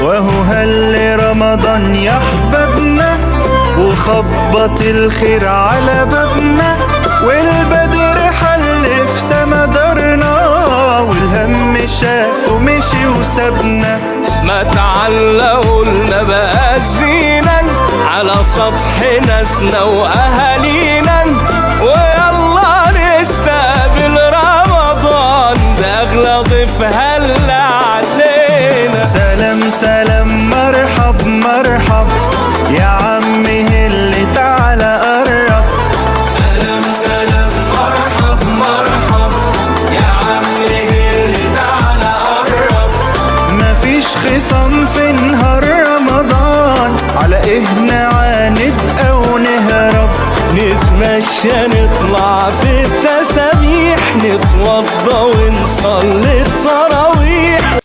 وهو هل رمضان يا حبابنا، وخبط الخير على بابنا، والبدر حل في سما دارنا، والهم شاف ومشي وسابنا. ما تعلقوا لنا بقى الزينة على سطح ناسنا واهالينا، ويلا نستقبل رمضان ده اغلى ضيف هلا علينا. سلام سلام مرحب مرحب يا عم هل تعالى قرب. سلام سلام مرحب مرحب يا عم هل تعالى قرب. مفيش خصام في نهار رمضان، على ايه نعاند او نهرب؟ نتمشى نطلع في التسابيح، نتوضى ونصلي التراويح.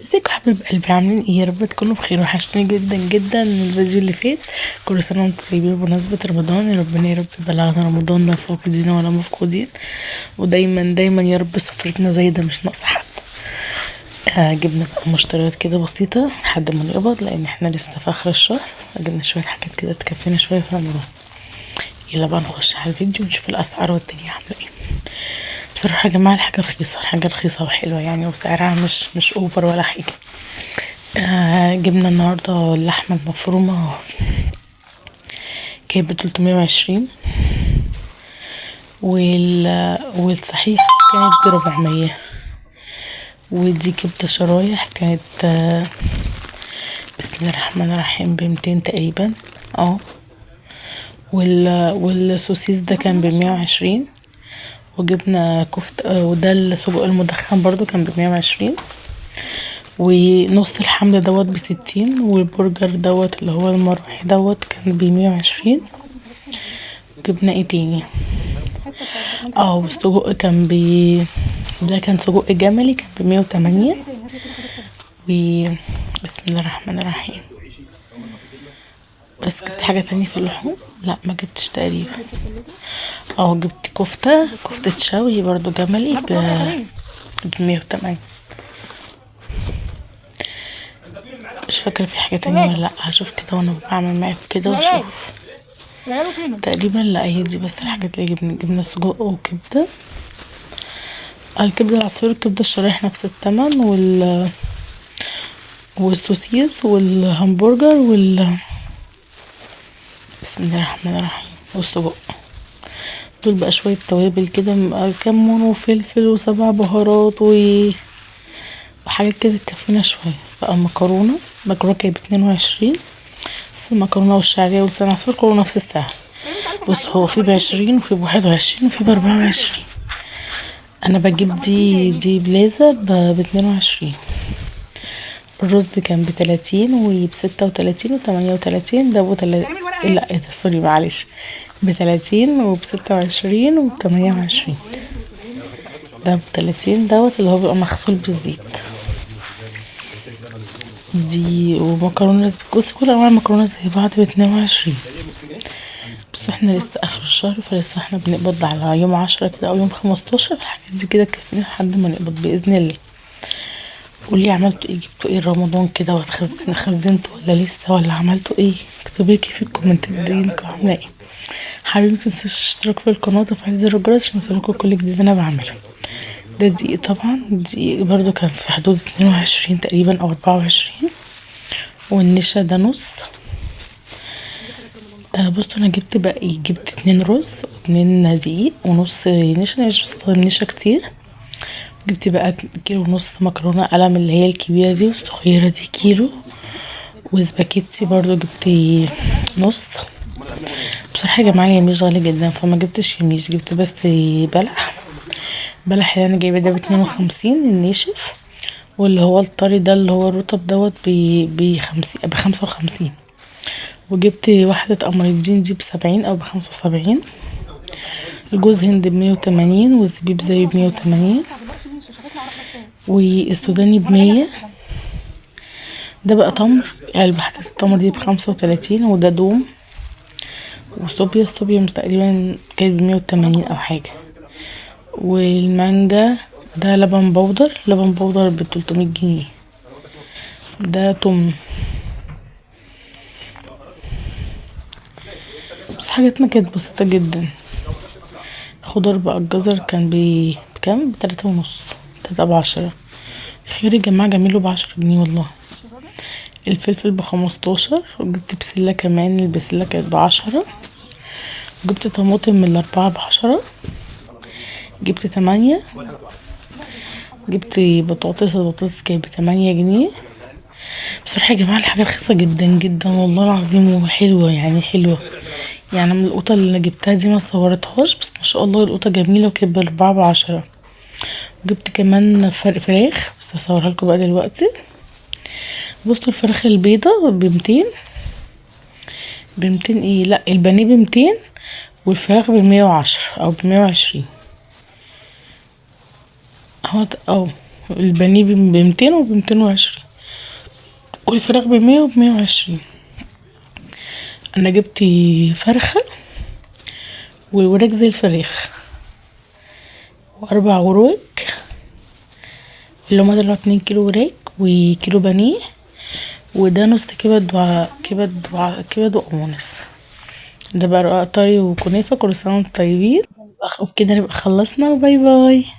ازيكم حبايب قلبي، عاملين ايه؟ يا رب تكونوا بخير. وحشتني جدا جدا من الفيديو اللي فات. كل سنه وانتم طيبين بمناسبه رمضان. يا ربنا يا رب بلغنا رمضان لا فاقدين ولا مفقودين، ودايما دايما يا رب سفرتنا زايده مش ناقصه حد. جبنا بقى مشتريات كده بسيطه لحد ما نقبض، لان احنا لسه في اخر الشهر. جبنا شويه حاجات كده تكفينا شويه في رمضان. يلا بقى نخش على الفيديو ونشوف الاسعار والدنيا عامله ايه. بصراحه يا جماعه الحاجه رخيصه، الحاجه رخيصه وحلوه يعني، وسعرها مش over ولا حاجه. جبنا النهارده اللحمه المفرومه كانت ب320، والصحيحه كانت ب400، ودي كبده شرايح كانت بسم الله الرحمن الرحيم ب200 تقريبا. والسوسيس ده كان ب120، وجبنا كفته، وده السجق المدخن برضو كان ب120، ونص الحمل دوت ب60، والبرجر دوت اللي هو المروحي دوت كان ب120. جبنا ايه تاني؟ والسجق كان ده كان سجق جملي كان ب180. و بسم الله الرحمن الرحيم. بس جبت حاجة تانية في اللحوم؟ لا ما جبتش تقريبا. جبت كفتة شوي برضو جملي ب180. مش فاكرة في حاجة تانية ولا لا، هشوف كده وانا بعمل معاكم كده واشوف تقريبا. لا هي دي بس الحاجات اللي جبنا. جبنا سجق وكبدة، الكبدة العصفور والكبدة الشرايح نفس التمن، والسوسيس والهمبرجر بسم الله الرحمن الرحيم والسجق. دول بقى شوية توابل كده، كمون وفلفل وسبع بهارات وحاجات كده تكفينا شوية. بقى مكرونة كانت ب22، بس المكرونة والشعرية ولسان عصفور كله نفس السعر. بص هو في ب20 وفي ب21 وفي ب24. انا بجيب دي بلازا ب22. الرز كان ب30 وب36 و38، ده لا ايه ده sorry معلش، ب30 وب26 وب28. ده ب30 دوت اللي هو بيبقى مغسول بالزيت دي. ومكرونة، بص كل انواع المكرونة زي بعض ب22. بس احنا لسه اخر الشهر، فلسه احنا بنقبض على يوم 10 كده او يوم 15. الحاجات دي كده تكفينا لحد ما نقبض باذن الله. قولي عملتوا ايه، جبتوا ايه رمضان كده، وهتخزن خزنتوا ولا لسه، ولا عملتوا ايه؟ اكتبوا لي في الكومنتات دي انتوا عامله ايه. حبيبتي متنسوش الاشتراك في القناه وتفعيل زر الجرس عشان يوصلكوا كل جديد انا بعمله. ده دقيق طبعا، الدقيق برضو كان في حدود 22 تقريبا او 24. والنشا ده نص. بصوا انا جبت بقى ايه، جبت 2 رز و2 دقيق ونص نشا. انا مش بستخدم نشا كتير. جبت بقى كيلو ونص مكرونة قلم اللي هي الكبيرة دي، والصغيرة دي كيلو، وسباكيتي برضو جبت نص. بصراحة يا جماعة اليميش غالي جدا، فما جبتش يميش، جبت بس بلح. بلح اللي انا جايبه ده ب52 الناشف، واللي هو الطري ده اللي هو الرطب دوت ب55. وجبت واحدة قمر الدين دي ب70 او ب75. الجوز هند ب180، والزبيب زيه ب180، والسوداني ب100. ده بقى تمر، علبة حتة التمر دي ب35، وده دوم وصوبيا. الصوبيا مش تقريبا كانت ب180 او حاجة. والمانجا ده لبن بودر، لبن بودر ب300 جنيه. ده تمن. بس حاجتنا كانت بسيطة جدا. خضار بقى، الجزر كان بكام؟ ب3.5، 3 ب10. الخيار يا جماعة جميل ب10 جنيه والله. الفلفل ب15. وجبت بسلة كمان، البسلة كانت ب10. جبت طماطم من ال4 ب10، جبت 8. جبت بطاطس، البطاطس كانت ب8 جنيه. بصراحة يا جماعة الحاجة رخيصة جدا جدا والله العظيم، وحلوة يعني حلوة يعني. من القوطة اللي جبتها دي مصورتهاش، بس ما شاء الله القوطة جميلة وكانت ب4 ب10. جبت كمان فراخ، بس هصورها لكم بقى دلوقتي. بصوا الفراخ البيضة ب200، ب200 ايه؟ لا، البانيه ب200 والفراخ ب110 او ب120. اهوت اه، البانيه ب200 وب220 والفراخ ب100 وب120. انا جبت فرخة والوراك زي الفراخ، واربع وراك اللي هما طلعوا 2 كيلو وراك وكيلو بانيه، وده نص كبد و كبد و كبد وقوانص. ده بقى رقاق طري وكنافة. كل سنة وانتم طيبين. وبكده نبقى خلصنا، و bye bye.